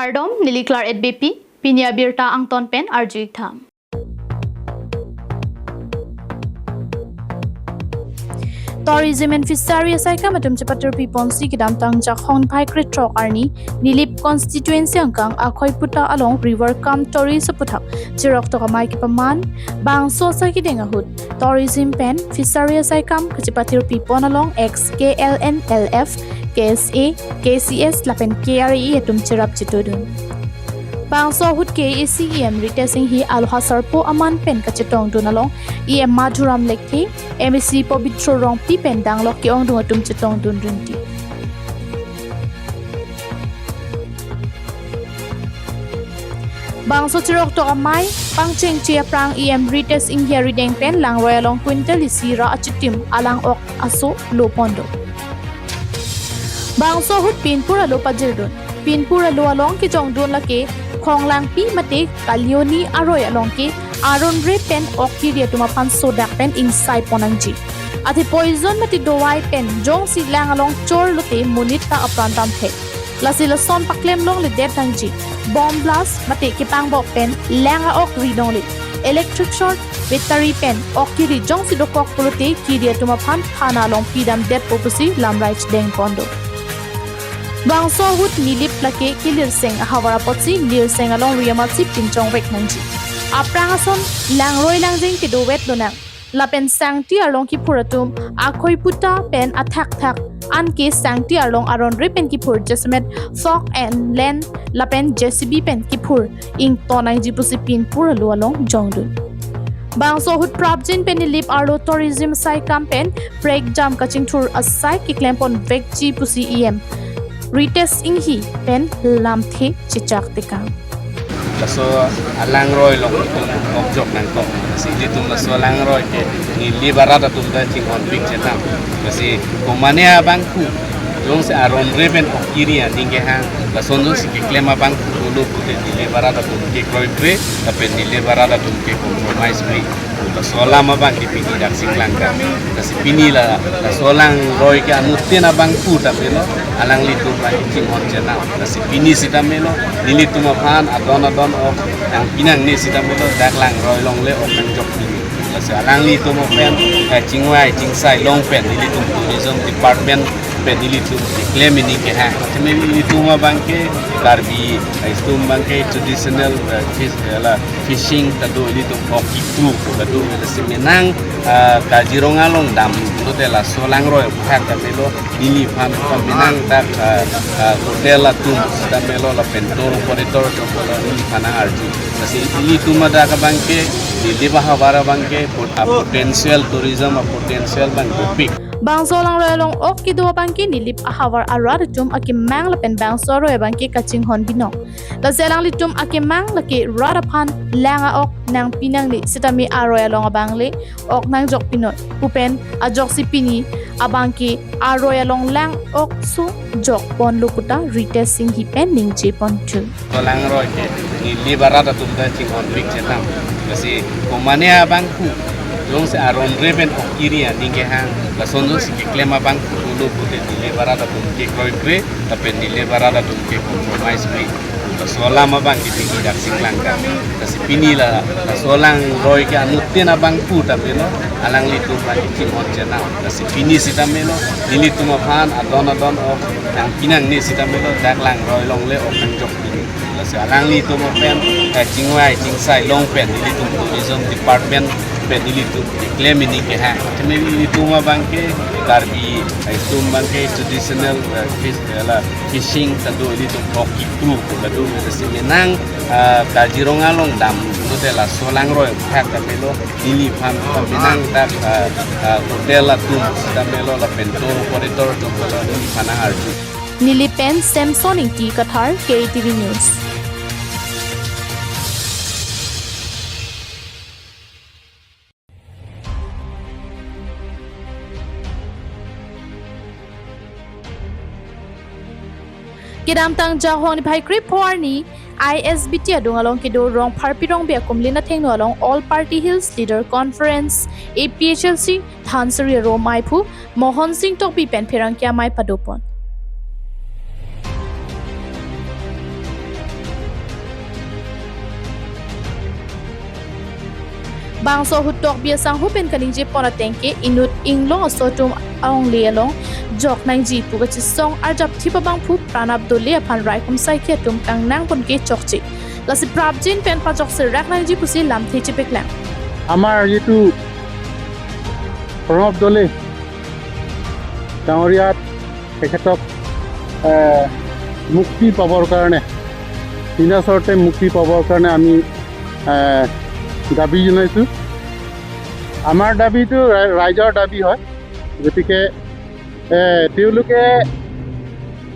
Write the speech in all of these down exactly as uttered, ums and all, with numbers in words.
Kardom, neli Claret Beypi, pini abirta angton pen arju-ik tha. Tourism and Fishery asaikam atum chepatirpi ponsi kedamtang Jakhong phai krethrok arni Nilip constituency angkang Akhoiputa along river cum tourist aputhak cheroktok amei kepaman, bangso asai kedeng ahut tourism pen fishery asaikam kachepatirpi pon along ex K L N L F, K S A, K C S lapen K R A atum cherap chetodun. Bangso ahut K A A C E M Ritesh Enghi, aloha sarpo aman pen kachetongdun along E M Madhuram Lekthe, M A C Pobitro Rongpi pen danglok ke-ongdung atum chetongdun rinti. Bangso cheroktok amei pangchengche aphrang E M Ritesh Enghi arideng pen langroi along quintal isi ra achitim alang-ok aso lo pon do. Bangso ahut pinpur alo pajirdun. Pinpur alo along kejongdun lake Khonglangpi mate Kalioni aroi along ke aron re pen ok kiri atum aphan sodak pen ingsai pon nangji. Athe poison mate dawai pen jongsi lang along chor lote monit ta apran damthek. Lasi lason paklem longledet nangji. Bomb blast mate kepangbok pen lang a-ok ri longle. Electric short, battery pen ok kiri jongsi dokok pulote kiri atum aphan thana along pidamdetpo pusi lamrai chedeng pon do. Bangso ahut Nilip lake kelirseng ahavar apotsi lirseng alongri amatsi pinchongvek nangji. Aphrang ason langroi langjeng kedovet lonang. Lapen sangti arlong kiphur atum Akhoiputa pen athakthak anke sangti arlong aron re pen kiphur jasemet fork and land lapen J C B pen kiphur ington nangji pusi pinpur alo along jongdun. Bangso ahut prapjin pen Nilip arlo tourism asaikam pen prekjam kachingthur asai keklem ponvekji pusi E M Ritesh Enghi pen lamthe chechak tekang. Laso alangroi along itum okjok nangkok. Lasi ilitum laso alangroi ke Nilip arat atum ta chinghonpik chenam. Lasi komane abangphu jongsi aron re pen ok kiri aning kehang, lason jongsi keklem abangphu dolo pute Nilip arat atum ke kroikre, lapen Nilip arat atum ke compromise kre. Laso alam abang ke pini dak siklang kami. Lasi pini la, laso alangroi ke anuttin abangphu tame lo, alanglitum abang chinghon chenam. Lasi pini sitame lo, nelitum aphan adon adon ok nangpi nangne sitame lo, dak langroi along le ok nangjok pini. Lasi alanglitum aphan, eh, chingvai chingsai long pen nelitum tourism department pen nelitum keklem aning kehang. Tame nelitum abang ke Karbi, eh, itum abang ke traditional, eh, fis-, eh, la fishing ta do, ilitum ok kipru ta do, lasi menang, ah, Kaziranga along dam lote laso alangroi aputhak tame lo, neliphan pamenang dak, ah, ah, hotel atum sitame lo lapen tour operator atum lo neliphan nang-arju. Lasi ilitum adak abang ke, Nilip ahavar abang ke pot-, a potential tourism a potential abang dopik. Bangso alangroi along ok kedo abang ke Nilip ahavar arat atum akemang lapen bangso aroi abang ke kachinghon binong. Lasi alanglitum akemang lake rat aphan lang a-ok nangpi nangne sitame aroi along abang le ok nangjok pinoi pu pen ajoksi pini abang ke aroi along lang-ok so jok ponlo puta Ritesh Enghi pen ningje ponthu. Laso alangroi ke Nilip arat atum ta chinghonpik chenam. Lasi komane abangphu jongsi aron re pen ok kiri aning kehang, lason jongsi keklem abangphu dolo pute Nilip arat atum ke kroikre, lapen Nilip arat atum ke compromise kre. Laso alam abang ke pini dak siklang kami. Lasi pini la, laso alangroi ke anuttin abangphu tame lo, alanglitum abang chinghon chenam. Lasi pini sitame lo, nelitum aphan adon adon ok nangpi nangne sitame lo, dak langroi along le ok nangjok pini. Lasi alanglitum aphan, eh, chingvai chingsai long pen nelitum tourism department pen nelitum keklem aning kehang. Tame nelitum abang ke Karbi, eh, itum abang ke traditional, eh, fis-, eh, la fishing ta do, ilitum ok kipru ta do, lasi menang, ah, Kaziranga along dam lote laso alangroi aputhak tame lo, neliphan pamenang dak, ah, ah, hotel atum sitame lo lapen tour operator atum lo neliphan nang-arju. Nilip pen Samson Ingti Kathar, K T V News. Kedamtang Jakhong niphai krepho arni I S B T adung along kedo Rongpharpi Rongbi akumlin athengno along All Party Hills Leader Conference, A P H L C, Dhansiri Aro Maiphu Mohon Sing Tokbi pen pherangke amei padopon. Bangso ahut Tokbi asangho pen kaningje pon ateng ke inut inglong aso atum alongle along jok nangji pu kachisong arjap thip abangphu Pranab Doley aphan raikom saikhi atum kangnang pon ke chokche. Lasi prapjin pen pajok serak nangji pusi lamthe chepeklang. আমাৰ যিটো প্ৰণৱ দলে ডাঙৰীয়াত তেখেতক এ, মুক্তি পাবৰ কাৰণে, বিনাচৰ্তে মুক্তি পাবৰ কাৰণে আমি এ, দাবী জনাইছোঁ। আমাৰ দাবীটো ৰাই- ৰাইজৰ দাবী হয়। গতিকে এ, তেওঁলোকে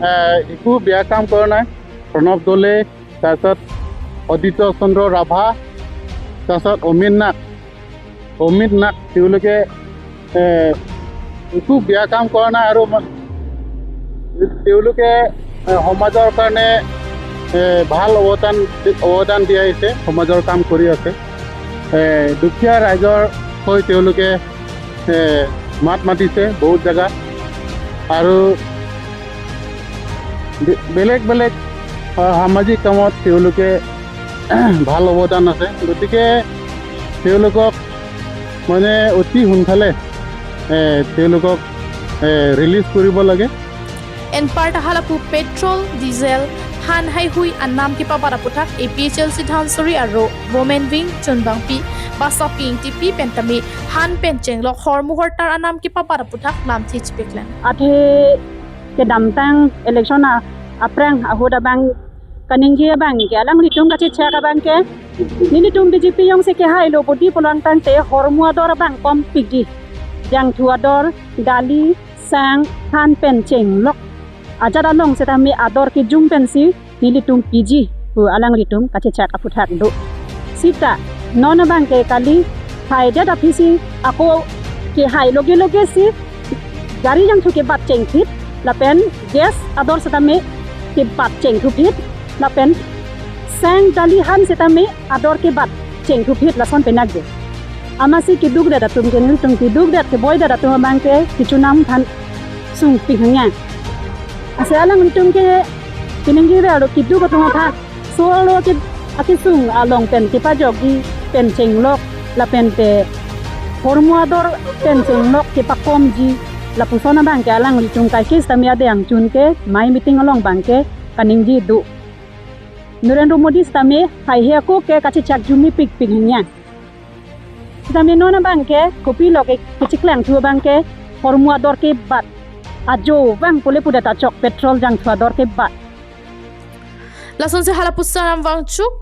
এ, একো বেয়া কাম কৰা নাই। প্ৰণৱ দলে, তাৰপিছত অদিত্য চন্দ্ৰ ৰাভা, তাৰপিছত অমিত নাথ, অমিত নাথ তেওঁলোকে এ, একো বেয়া কাম কৰা নাই আৰু মা- তেওঁলোকে এ, সমাজৰ কাৰণে এ, ভাল অৱদান অৱদান দি আহিছে, সমাজৰ কাম কৰি আছে। এ, দুখীয়া ৰাইজৰ হৈ তেওঁলোকে এ, মাত মাতিছে বহুত জেগাত আৰু বে- বেলেগ বেলেগ আ, সামাজিক কামত তেওঁলোকে ভাল অৱদান আছে। গতিকে তেওঁলোকক মানে অতি সোনকালে এ, তেওঁলোকক ৰিলিজ কৰিব লাগে। Anparta halapu petrol, diesel, han haihui anam kepabat aputhak A P H L C Dhansiri aro Women Wing chunbangpi Basaping T P pen tame han pen chenglok hormu hortar anam kepabat aputhak lamthe chepeklang. Athe kedamtang election a- aphrang ahut abang kaningje abang ke alanglitum kachechak abang ke nelitum B J P jongsi kehailo bodi pulang tangte hormu ador abang kompikji. Jangthu ador, dali, sang, han pen chenglok ajat along setame ador kejung pensi nelitum piji pu alanglitum kachechak aputhak do. Sita non abang ke kali haidet aphisi ako kehai loge loge si gari jangthu kebat chengphit lapen gas ador setame kebat chengthuphit lapen sang dali han setame ador kebat chengthuphit lason penang do. Amatsi kedukdet atum ke nelitum kedukdet keboidet atum abang ke kechunam aphan sungpik hangya. Lasi alanglitum ke keningje aro keduk atum aphan solo ke akesung along pen kepajokji pen chenglok lapen te hormu ador pen chenglok kepakomji lapuson abang ke alanglitum kaikis tame adeng chun ke mai meeting along abang ke kaningje do. Narendra Modi setame haihe ako ke kachechak jumi pikpik hangya. Setame non abang ke kopilo ke kecheklang thu abang ke hormu ador kebat ajo abang pule pudet achok petrol jangthu ador kebat. Lasonsi halapu Sonam Wangchuk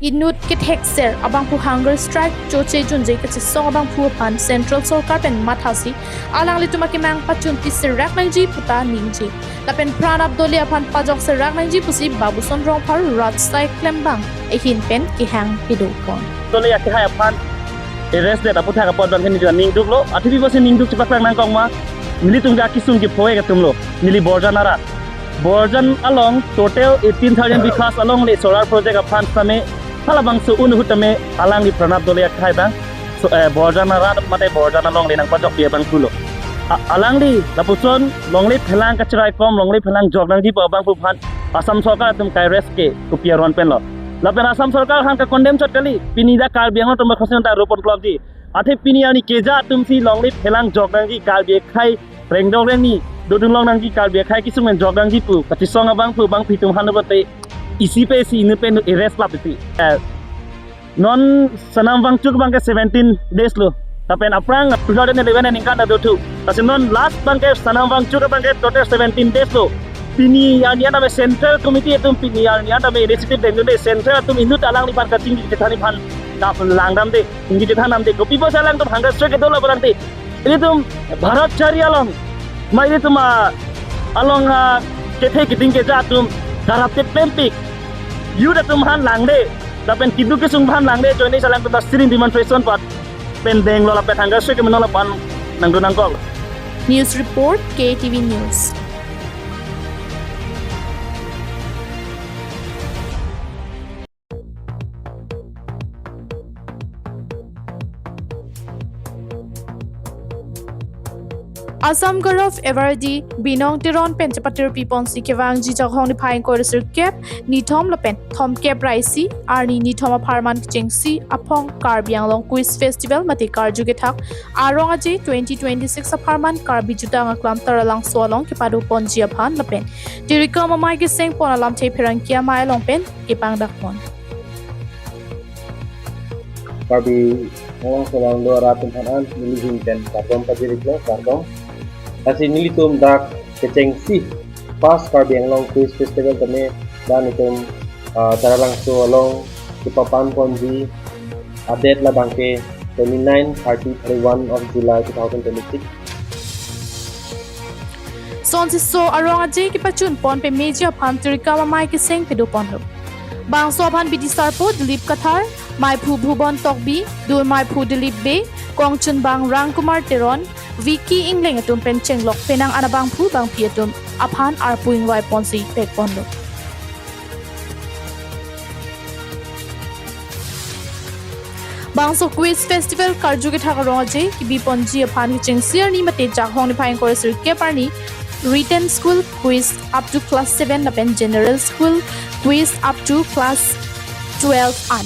inut kethekser abangphu hunger strike choche junje kachisong abangphu aphan Central Sorkar pen mathasi alanglitum akemang pachunpi serak nangji puta ningje. Lapen Pranab Doley aphan pajok serak nangji pusi Babuson Rongphar Rajsai klembang ahin pen kehang pido pon. Doley akehai aphan arrest det aputhak apot abang ke nelitum ningduklo, athe pi pusi ningduk chepaklang nangkok ma, nelitum ke akesung kephoek atumlo, neli Borjan arat. Borjan along total eighteen thousand bighas alongle solar project aphan tame halabangso un ahut tame alangli Pranab Doley akehai abang so, eh, Borjan arat mate Borjan alongle nangpajokpi abangphulo. A- alangli lapuson longle phelang kachiraikom, longle phelang jok nangji pu abangphu aphan Assam Sorkar atum kai arrest ke kopi aron penlo. Lapen Assam Sorkar aphan ke condemn chot kali, pini dak Karbi Anglong atum khosin ta ropon klokji. Athe pini arni keja atumsi longle phelang jok nangji, Karbi akhai rengdong rengni dodun long nangji, Karbi akhai kesung pen jok nangji pu kachisong abangphu abangphi atum aphan pulote isi pe isi inut pen arrest lap isi. Eh, non Sonam Wangchuk abang ke seventeen days lo. Lapen aphrang two thousand eleven aningkan ta dothu. Lasi non last abang ke Sonam Wangchuk abang ke total seventeen days lo. Pini arni an tame Central Committee atum pini arni an tame initiative dengdunde, Central atum inut alangliphan kachingki chethanji aphan dap langdamde, chingki chethandamde. Kopi pusi alangtum hunger strike kedo lapu alangte. Ilitum Bharat chari along, ma ilitum, ah, along, ah, kethe keding keja atum karapte plempik. Youth atum aphan langde, lapen keduk kesung aphan langde, joine alangtum ta sit-in demonstration pen denglo lapen hunger strike kemenon lapen nangdun nangkok. News report, K T V News. Assam Gaurav Awardee Binong Teron pen chepatirpi ponsi kevangji Jakhong niphai ingkoi ra sirkep, nithom lapen thomkep ra isi arni nithom apharman kechengsi aphong Karbi Anglong Quiz Festival mate karju kethak arong aje twenty twenty-six apharman Karbi Jutang Aklam Taralangso along kepado ponji aphan lapen tirikam amei keseng pon alamthe pherangke amei along pen kepangdak pon. Karbi Anglong aso along do arat atum aphan an neli ahin pen kardom pajir-iklo, kardom. Lasi nelitum dak kechengsi first Karbi Anglong Quiz Festival tame dak nelitum, ah, Taralangso along kepapan ponji a-date labangke twenty-nine, thirty, thirty-one of July two thousand twenty-six. Sonsi so arong aje kepachun pon pemeji aphan tirikam amei keseng pado ponlo. Bangso aphan bidi sarpo Dilip Kathar, meiphu Bhuban Tokbi, dun meiphu Dilip Bey, kongchunbang Rangkumar Teron, Vicky Engleng atum pen chenglok penang anabangphu bangphi atum aphan arpu ingvai ponsi pek ponlo. Bangso Quiz Festival karju kethak arong aje kebi ponji aphan kechengsi arni mate Jakhong niphai ingkoi ra sirkep arni written school quiz up to class seven lapen general school quiz up to class twelve an.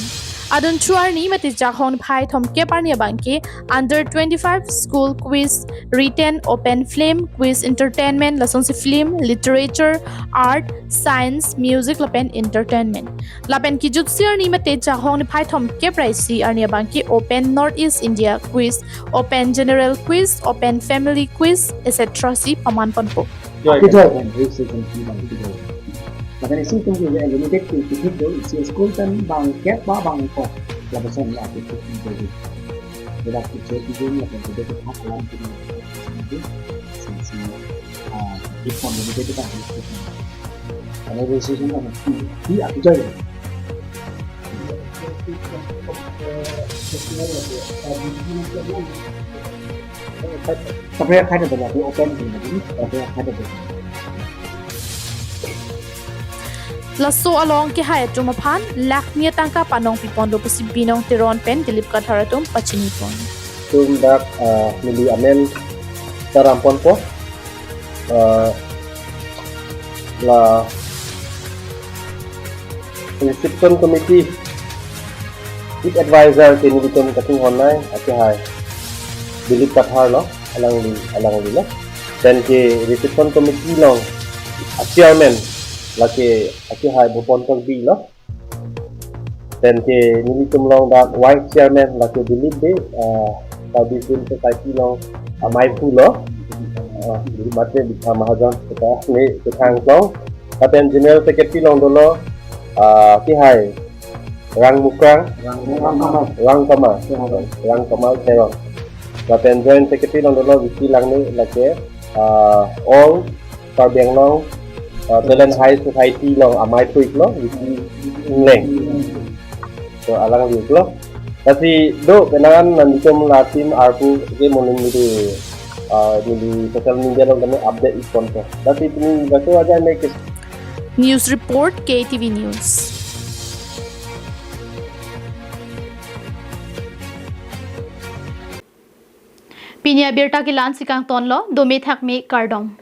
Adunthu arni mate Jakhong niphai thomkep arni abangke under twenty-five school quiz, written, open film, quiz, entertainment, lasonsi film, literature, art, science, music lapen entertainment. Lapen kejutsi arni mate Jakhong niphai thomkep ra isi arni abangke open North East India quiz, open general quiz, open family quiz, et cetera si paman ponpo. Kejoi pen, registration fee abang kejoi pen. Lapen isi atum ke limited ke ticket do, isi school pen bangkep ba bangkok. Lapuson la ticket do. Bedak ticket di jun lapen ticket hak alam ticket. Since, ah, ticket limited kan. Karena registration kan fee, fee apa saja. Tapi ada banyak open sih, tapi ada banyak. Laso along kehai atum aphan lakh ni atangka panong piponlo pusi Binong Teron pen Dilip Kathar atum pachini pon. Tum dak, ah, neli amen ta ram ponpo. Ah, la reception committee chief advisor ke nelitum kachinghon nai akehai Dilip Kathar lo, alangli, alanglilo. Then ke reception committee along a chairman lake akehai Bhuban Tokbi lo. Then ke nelitum along dak vice chairman lake Dilip Bey, ah, Karbi Film Society along ameiphu lo. Ah, Dilip mate Bikha Mahajan kita ne kethang along. Lapen general secretary along dolo, ah, kehai Rang Mukrang, Rang, Rang Kamal. Rang Kamal, Rang Kamal Teron. Lapen joint secretary along dolo Vicky Langne lake, ah, all Karbi Anglong, ah, Talent High Society along ameiphu-iklo, Vicky Engleng. So, alangli-iklo. Lasi do penang an nangtum latum arpu ke moning neli, ah, neli social media along kami update-ik ponpo. Lasi pini laso aja mek. News report, K T V News. Pini abirta ke la-ansi kangtonlo, dome thakme, kardom.